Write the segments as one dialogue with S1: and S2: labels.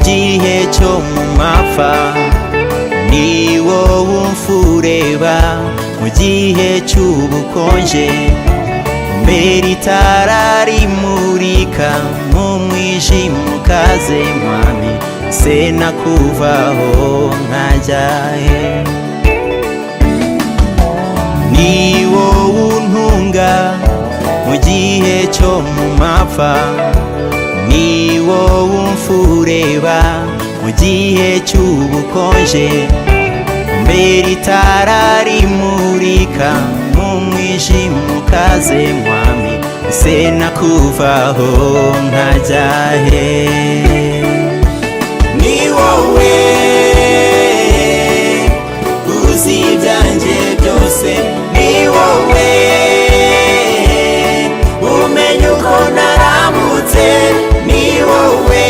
S1: Gihe cyo mu mapfa, ni wowe umfureba. Mu gihe cy'ubukonje, mbere itara rimurika mu mwijima ukaze. Mwami, se nakuvaho nkajya he? Ni wowe untunga mu gihe cyo mu mapfa, ni wowe umfureba. Mu gihe cy'ubukonje, mbere itara rimurika mu mwijima ukaze. Mwami, se nakuvaho nkajya he? Ni wowe uzi ibyanjye byose, ni wowe umenya uko naramutse, ni wowe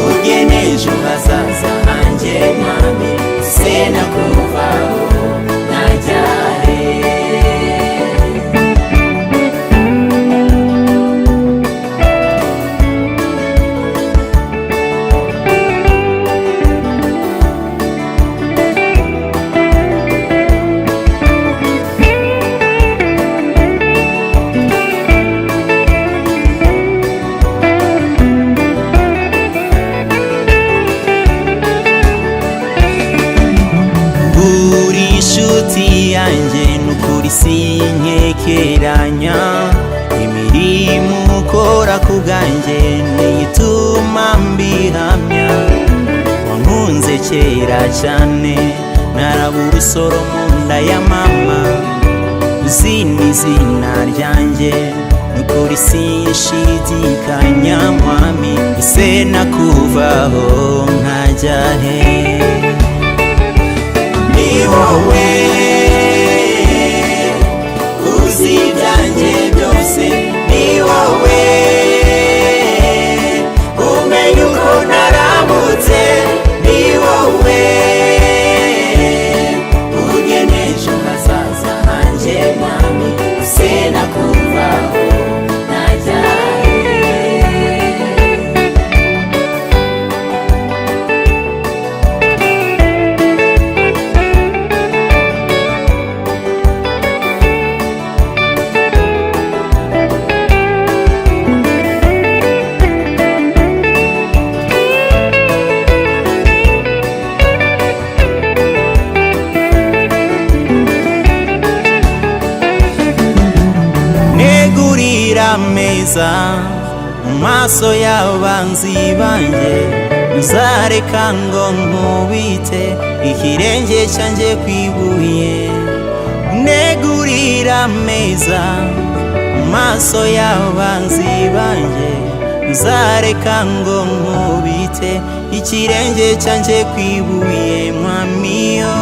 S1: ugena ejo hazaza hanjye. Mwami, se nakuvaho nkajya he? Uri inshuti yanjye nukuri, sinkekeranya. Imirimo ukora ku bwanjye niyituma mbihamya. Wankunze kera cyane, narabura urusoro mu nda ya mama. Uzi n'izina ryanjye, nukuri sinshidikanya. Mwami, ese nakuvaho nkajya he? Ni wowe uzi ibyanjye byose, ni wowe umenya uko naramutse, ni wowe ugena ejo hazaza hanjye. Mwami, se nakuvaho nkajya he? Negurira ameza mu maso y'abanzi banjye, uzareka ngo nkubite ikirenge cyanjye ku ibuye. Negurira ameza mu maso y'abanzi banjye, uzareka ngo nkubite ikirenge cyanjye ku ibuye. Mwami yo.